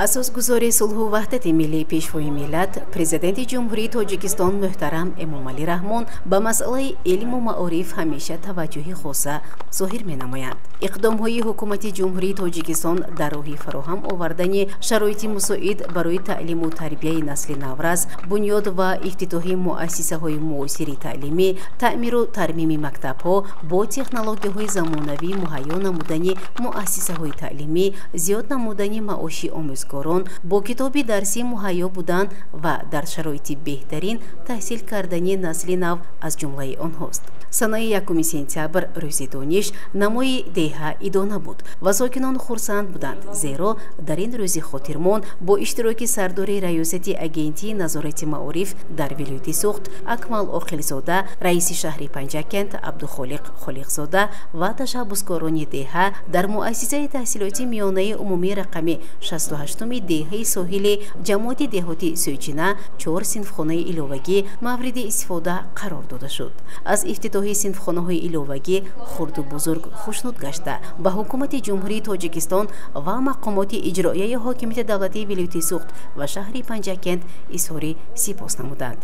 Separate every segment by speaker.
Speaker 1: Асосгузори сулҳу ваҳдати миллӣ, Пешвои миллат, Президенти Ҷумҳурии Тоҷикистон муҳтарам Эмомалӣ Раҳмон ба масъалаи илму маориф ҳамеша таваҷҷӯҳи хоса зоҳир менамоянд. Иқдомҳои Ҳукумати Ҷумҳурии Тоҷикистон дар роҳи фароҳам овардани шароити мусоид барои таълиму тарбияи насли наврас, бунёд ва ифтитоҳи муассисаҳои муосири таълимӣ, таъмиру тармими мактабҳо, бо технологияҳои замонавӣ муҳайё намудани муассисаҳои таълимӣ, зиёд намудани маоши омӯзгорон, бо китоби дарсӣ муҳайё будан ва дар шароити беҳтарин таҳсил кардани насли нав аз ҷумлаи онҳост. Санаи 1 сентябр, рӯзи дониш, намои деҳа идона буд ва сокинон хурсанд буданд, зеро дар ин рӯзи хотирмон бо иштироки сардори Раёсати Агентии назорати маориф дар вилояти Суғд Акмал Оқилзода, раиси шаҳри Панҷакент Абдухолиқ Холиқзода ва ташаббускорони деҳа дар муассисаи таҳсилоти миёнаи умумии рақами 68-уми деҳаи соҳили ҷамоати деҳоти Сӯйчина чор синфхонаи иловагӣ мавриди истифода қарор дода шуд. Аз ифтитоҳи синфхонаҳои иловагӣ хурду бузург хушнуд гашта, ба Ҳукумати Ҷумҳурии Тоҷикистон ва мақомоти иҷроияи ҳокимияти давлатии вилояти Суғд ва шаҳри Панҷакент изҳори сипос намуданд.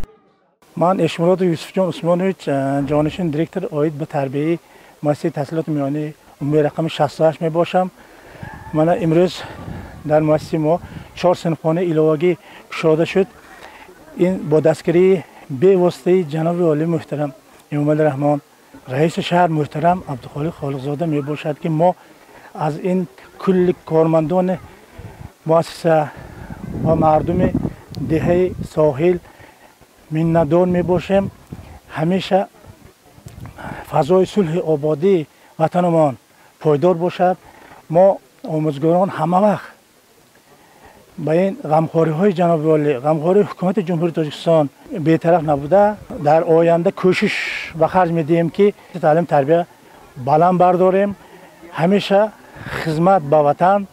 Speaker 2: Ман Эшмуродов Юсуфҷон Усмонович, ҷонишин директор оид ба тарбияи муассисаи таҳсилоти миёнаи умумии рақами 68 мебошам. Мана имрӯз дар муассисаи мо чор синфхонаи иловагӣ кушода шуд. Ин бо дастгирии бевоситаи ҷаноби олии муҳтарам Эмомалӣ Раҳмон, раиси шаҳр муҳтарам Абдухолиқ Холиқзода мебошад, ки мо аз ин кулли кормандони муассиса ва мардуми деҳаи соҳил миннатдор мебошем. Ҳамеша фазои сулҳи ободии ватанамон пойдор бошад. Мо омӯзгорон ҳама вақт ба ин ғамхориҳои ҷаноби олӣ, ғамхории Ҳукумати Ҷумҳурии Тоҷикистон бетараф набуда, дар оянда кӯшиш ба харҷ медиҳем, ки таълим тарбия баланд бардорем, ҳамеша хизмат ба ватан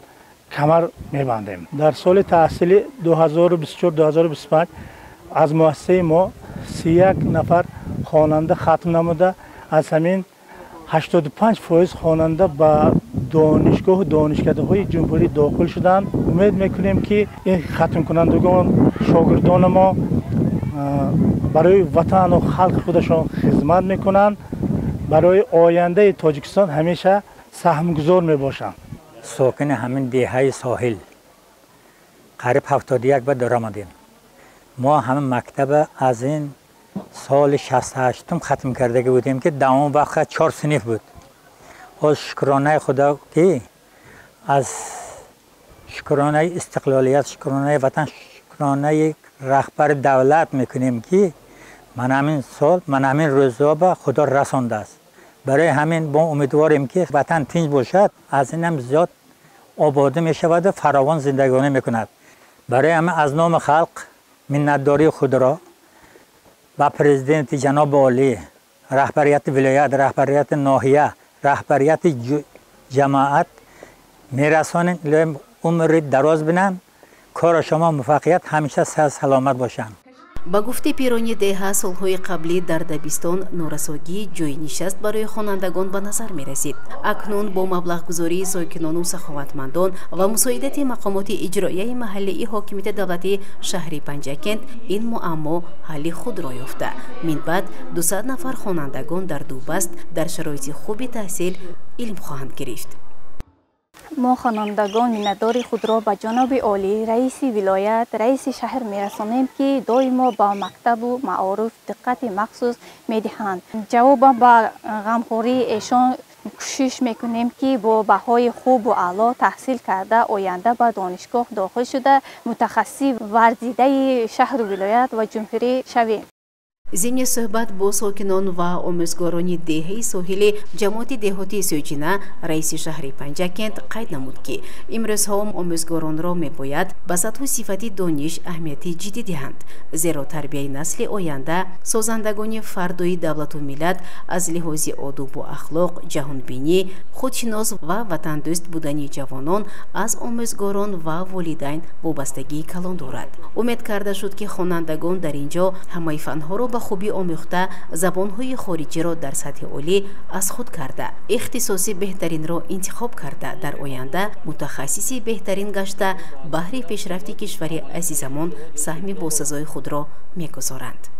Speaker 2: камар мебандем. Дар соли таҳсили 2024-2025 аз муассисаи мо 31 нафар хонанда хатм намуда, аз ҳамин 85% хонанда ба донишгоҳу донишкадаҳои ҷумҳурӣ дохил шуданд. Умед мекунем, ки ин хатмкунандагон, шогирдони мо барои ватану халқи худашон хизмат мекунанд, барои ояндаи Тоҷикистон ҳамеша саҳмгузор мебошанд.
Speaker 3: Сокини ҳамин деҳаи соҳил қариб 71 ба даромадем. Мо ҳамин мактаба аз ин соли 68-ум хатм кардагӣ будем, ки дар он вақт чор синф буд. Ҳоз шукронаи Худо, ки аз шукронаи истиқлолият, шукронаи ватан, шукронаи раҳбари давлат мекунем, ки ман ҳамин сол, ман ҳамин рӯзҳо ба Худо расондааст. Барои ҳамин мо умедворем, ки ватан тинҷ бошад, аз инам зиёд ободӣ мешаваду фаровон зиндагонӣ мекунад. Барои ҳамин аз номи халқ миннатдории худро ба президенти ҷаноби олӣ, раҳбарияти вилоят, раҳбарияти ноҳия, раҳбарияти ҷамоат мерасонем. Илоҳим умри дароз бинанд, кору шумо муваффақият, ҳамеша саломат бошанд.
Speaker 1: Ба гуфти пирони деҳа, солҳои қаблӣ дар дабистон норасогии ҷойи нишаст барои хонандагон ба назар мерасид. Акнун бо маблағгузории сокинону саховатмандон ва мусоидати мақомоти иҷроияи маҳаллии ҳокимияти давлатии шаҳри Панҷакент ин муаммо ҳалли худро ёфта, минбаъд 200 нафар хонандагон дар ду баст дар шароити хуби таҳсил илм хоҳанд гирифт.
Speaker 4: Мо хонандагон миннатдори худро ба ҷаноби олӣ, раиси вилоят, раиси шаҳр мерасонем, ки доимо ба мактабу маориф диққати махсус медиҳанд. Ҷавобам ба ғамхории эшон кӯшиш мекунем, ки бо баҳои хубу аъло таҳсил карда, оянда ба донишгоҳ дохил шуда, мутахассиси варзидаи шаҳру вилоят ва ҷумҳурӣ шавем.
Speaker 1: Зимни суҳбат бо сокинон ва омӯзгорони деҳаи соҳили ҷамоати деҳоти Сӯйчина, раиси шаҳри Панҷакент қайд намуд, ки имрӯзҳо омӯзгоронро мебояд ба сатҳу сифати дониш аҳамияти ҷиддӣ диҳанд, зеро тарбияи насли оянда, созандагони фардои давлату миллат, аз лиҳози одобу ахлоқ, ҷаҳонбинӣ, худшинос ва ватандӯст будани ҷавонон аз омӯзгорон ва волидайн вобастагии калон дорад. Умед карда шуд, ки хонандагон дар ин ҷо ҳамаи фанҳоро ба хубӣ омӯхта, забонҳои хориҷиро дар сатҳи олӣ аз худ карда, ихтисоси беҳтаринро интихоб карда, дар оянда мутахассиси беҳтарин гашта, баҳри пешрафти кишвари азизамон саҳми босазои худро мегузоранд.